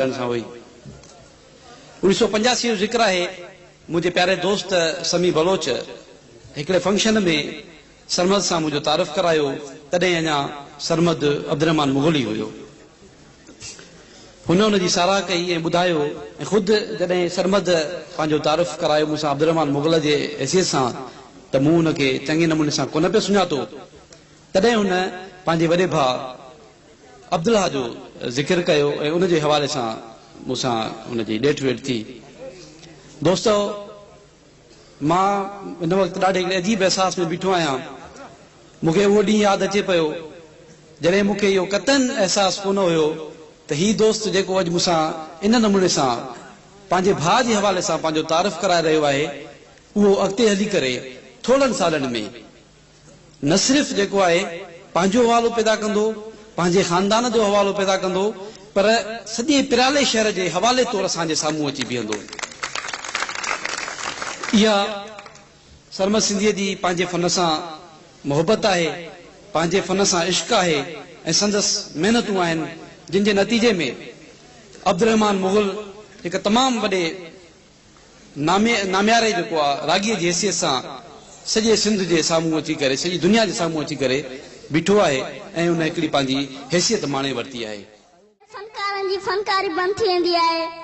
سان هئي. 1985 جو ذڪر آهي، منهنجي پياري دوست سميع بلوچ هڪڙي فنڪشن ۾ سرمد سان منهنجو تعارف ڪرايو، تڏهن اڃا سرمد عبدالرحمان مغل ئي هيو. هن ان جي ساراهه ڪئي ۽ ٻڌايو ۽ خود جڏهن سرمد پنهنجو تعارف ڪرايو مون سان عبدالرحمان مغل جي حيثيت سان ته مون ان کي چڱي نموني سان ڪونه پئي سڃاتو، تڏهن هن پنهنجي وڏي ڀاء عبدالله جو ذڪر ڪيو ۽ ان جي حوالي سان مون سان ان جي ڏيٺ ويٺ ٿي. دوستو! مان هن وقت ڏاڍي هڪڙي عجيب احساس ۾ بيٺو آهيان. مون کي اهو ڏينهن ياد اچي پيو، جڏهن مون کي اهو قطعاً احساس ڪونه هيو ته هي دوست جيڪو اڄ مون سان ان نموني سان پنهنجي ڀاء جي حوالي سان پنهنجو تعارف ڪرائي رهيو آهي، اهو اڳتي هلي ڪري ٿورڙن سالن ۾ نه صرف جيڪو آهي پنهنجو حوالو پيدا ڪندو، پنهنجي خاندان جو حوالو پيدا ڪندو پر سڄي پريالي شهر جي حوالي طور اسان جي سامهون اچي بيهندو. اها سرمد سنڌيء جي پنهنجي فن سان محبت آهي، پنهنجي فن سان عشق آهي ۽ سندس محنتون آهن جن جي نتيجي ۾ عبدالرحمان مغل هڪ تمام وڏي نامياري جيڪو آ راڳيء جي حيثيت سان سڄي سنڌ جي سامهون اچي ڪري سڄي دنيا جي سامهون اچي ڪري بيٺو آهي ۽ ان هڪڙي پنهنجي حيثيت ماڻي ورتي آهي. فنڪارن جي فنڪاري بند ٿي ويندي آهي.